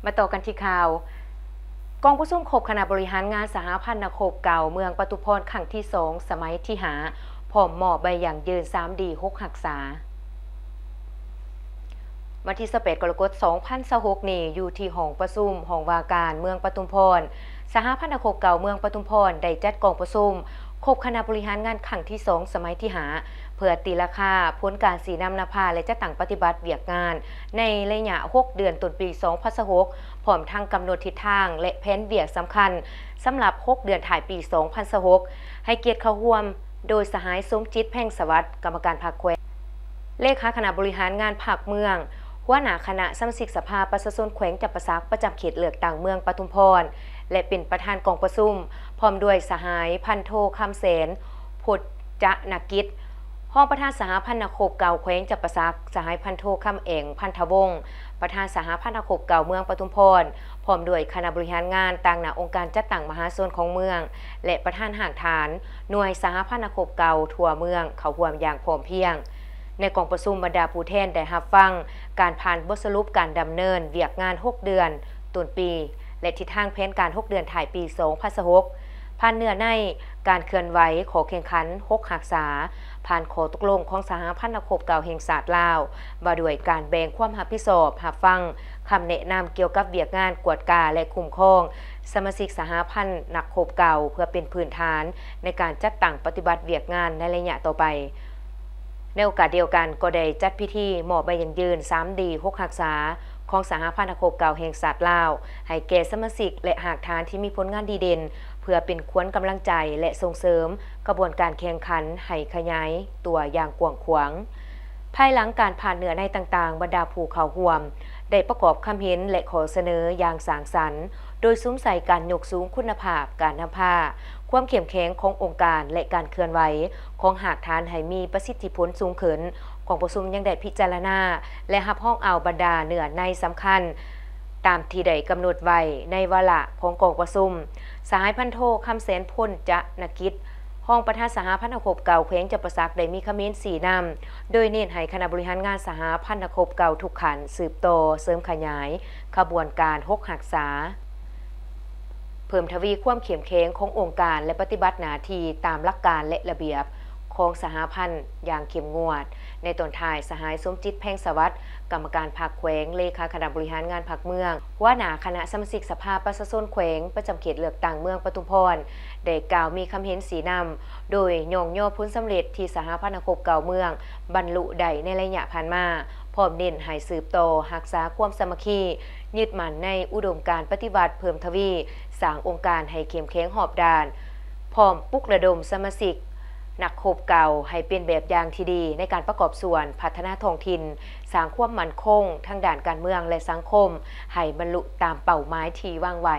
ມາຕໍ່ກັນທີ່ຂ່າວ ກອງປະຊຸມຄົບຄະນະບໍລິຫານງານສະຫະພັນນັກຮົບເກົ່າເມືອງປະທຸມພອນຄັ້ງທີສອງ ສະໄໝທີຫ້າ ພ້ອມມອບໃບຢັ້ງຢືນສາມດີຫົກຮັກສາ. ວັນທີຊາວແປດ ກໍລະກົດ ສອງພັນຊາວຫົກນີ້ ຢູ່ທີ່ຫ້ອງປະຊຸມຫ້ອງວ່າການເມືອງປະທຸມພອນ, ສະຫະພັນນັກຮົບເກົ່າເມືອງປະທຸມພອນໄດ້ຈັດກອງປະຊຸມຄົບຄະນະບໍລິຫານງານຄັ້ງທີສອງ ສະໄໝທີຫ້າ ເພື່ອຕີລາຄາຜົນການຊີ້ນຳນຳພາ ແລະ ຈັດຕັ້ງປະຕິບັດວຽກງານໃນໄລຍະຫົກເດືອນຕົ້ນປີສອງພັນຊາວຫົກ ພ້ອມທັງກຳນົດທິດທາງ ແລະ ແຜນວຽກສຳຄັນສຳລັບຫົກເດືອນທ້າຍປີສອງພັນຊາວຫົກ ໃຫ້ກຽດເຂົ້າຮ່ວມໂດຍສະຫາຍ ສົມຈິດ ແພງສະຫວັດ ກຳມະການພັກແຂວງ, ເລຂາຄະນະບໍລິຫານງານພັກເມືອງ, ຫົວໜ້າຄະນະສະມາຊິກສະພາປະຊາຊົນແຂວງຈຳປາສັກ ປະຈຳເຂດເລືອກຕັ້ງເມືອງປະທຸມພອນ ແລະ ເປັນປະທານກອງປະຊຸມ, ພ້ອມດ້ວຍສະຫາຍ ພັນໂທ ຄຳແສນ ພົດຈະນະກິດ ຮອງປະທານສະຫະພັນນັກຮົບເກົ່າແຂວງຈຳປາສັກ, ສະຫາຍ ພັນໂທ ຄຳແອງ ພັນທະວົງ ປະທານສະຫະພັນນັກຮົບເກົ່າເມືອງປະທຸມພອນ, ພ້ອມດ້ວຍຄະນະບໍລິຫານງານຕາງໜ້າອົງການຈັດຕັ້ງມະຫາຊົນຂອງເມືອງ ແລະ ປະທານຮາກຖານໜ່ວຍສະຫະພັນນັກຮົບເກົ່າທົ່ວເມືອງ ເຂົ້າຮ່ວມຢ່າງພ້ອມພຽງ. ໃນກອງປະຊຸມ, ບັນດາຜູ້ແທນໄດ້ຮັບຟັງການຜ່ານບົດສະຫຼຸບການດຳເນີນວຽກງານຫົກເດືອນຕົ້ນປີ ແລະ ທິດທາງແຜນການຫົກເດືອນທ້າຍປີສອງພັນຊາວຫົກ, ຜ່ານເນື້ອໃນການເຄື່ອນໄຫວຂໍ້ແຂ່ງຂັນຫົກຮັກສາ, ຜ່ານຂໍ້ຕົກລົງຂອງສະຫະພັນນັກຮົບເກົ່າແຫ່ງຊາດລາວ ວ່າດ້ວຍການແບ່ງຄວາມຮັບຜິດຊອບ, ຮັບຟັງຄຳແນະນຳກ່ຽວກັບວຽກງານກວດກາ ແລະ ຄຸ້ມຄອງສະມາຊິກສະຫະພັນນັກຮົບເກົ່າ ເພື່ອເປັນພື້ນຖານໃນການຈັດຕັ້ງປະຕິບັດວຽກງານໃນໄລຍະຕໍ່ໄປ. ໃນໂອກາດດຽວກັນ ກໍໄດ້ຈັດພິທີມອບໃບຢັ້ງຢືນສາມດີຫົກຮັກສາ ຂອງສະຫະພັນນັກຮົບເກົ່າແຫ່ງຊາດລາວ ໃຫ້ແກ່ສະມາຊິກ ແລະ ຮາກຖານທີ່ມີຜົນງານດີເດັ່ນ ເພື່ອເປັນຂວັນກຳລັງໃຈ ແລະ ສົ່ງເສີມຂະບວນການແຂ່ງຂັນໃຫ້ຂະຫຍາຍຕົວຢ່າງກວ້າງຂວາງ. ພາຍຫຼັງການຜ່ານເນື້ອໃນຕ່າງໆ, ບັນດາຜູ້ເຂົ້າຮ່ວມໄດ້ປະກອບຄຳເຫັນ ແລະ ຂໍ້ສະເໜີຢ່າງສ້າງສັນ, ໂດຍສຸມໃສ່ການຍົກສູງຄຸນນະພາບການນຳພາ, ຄວາມເຂັ້ມແຂງຂອງອົງການ ແລະ ການເຄື່ອນໄຫວຂອງຮາກຖານໃຫ້ມີປະສິດທິຜົນສູງຂຶ້ນ. ກອງປະຊຸມຍັງໄດ້ພິຈາລະນາ ແລະ ຮັບຮອງເອົາບັນດາເນື້ອໃນສຳຄັນຕາມທີ່ໄດ້ກຳນົດໄວ້ໃນວາລະຂອງກອງປະຊຸມ. ສະຫາຍ ພັນໂທ ຄຳແສນ ພົນຈະນະກິດ ຮອງປະທານສະຫະພັນນັກຮົບເກົ່າແຂວງຈຳປາສັກ ໄດ້ມີຄຳເຫັນຊີ້ນຳ ໂດຍເນັ້ນໃຫ້ຄະນະບໍລິຫານງານສະຫະພັນນັກຮົບເກົ່າທຸກຂັ້ນສືບຕໍ່ເສີມຂະຫຍາຍຂະບວນການຫົກຮັກສາ, ເພີ່ມທະວີຄວາມເຂັ້ມແຂງຂອງອົງການ ແລະ ປະຕິບັດໜ້າທີ່ຕາມຫຼັກການ ແລະ ລະບຽບຂອງສະຫະພັນຢ່າງເຂັ້ມງວດ. ໃນຕອນທ້າຍ, ສະຫາຍ ສົມຈິດ ແພງສະຫວັດ ກຳມະການພັກແຂວງ, ເລຂາຄະນະບໍລິຫານງານພັກເມືອງ, ຫົວໜ້າຄະນະສະມາຊິກສະພາປະຊາຊົນແຂວງ ປະຈຳເຂດເລືອກຕັ້ງເມືອງປະທຸມພອນ ໄດ້ກ່າວມີຄຳເຫັນຊີ້ນຳ ໂດຍຍ້ອງຍໍຜົນສຳເລັດທີ່ສະຫະພັນນັກຮົບເກົ່າເມືອງບັນລຸໄດ້ໃນໄລຍະຜ່ານມາ, ພ້ອມເນັ້ນໃຫ້ສືບຕໍ່ຮັກສາຄວາມສາມັກຄີ, ຍຶດໝັ້ນໃນອຸດົມການປະຕິວັດ, ເພີ່ມທະວີສ້າງອົງການໃຫ້ເຂັ້ມແຂງຮອບດ້ານ, ພ້ອມປຸກລະດົມສະມາຊິກ ນັກຮົບເກົ່າໃຫ້ເປັນແບບຢ່າງທີ່ດີໃນການປະກອບສ່ວນພັດທະນາທ້ອງຖິ່ນ, ສ້າງຄວາມໝັ້ນຄົງທາງດ້ານການເມືອງ ແລະ ສັງຄົມ ໃຫ້ບັນລຸຕາມເປົ້າໝາຍທີ່ວາງໄວ້.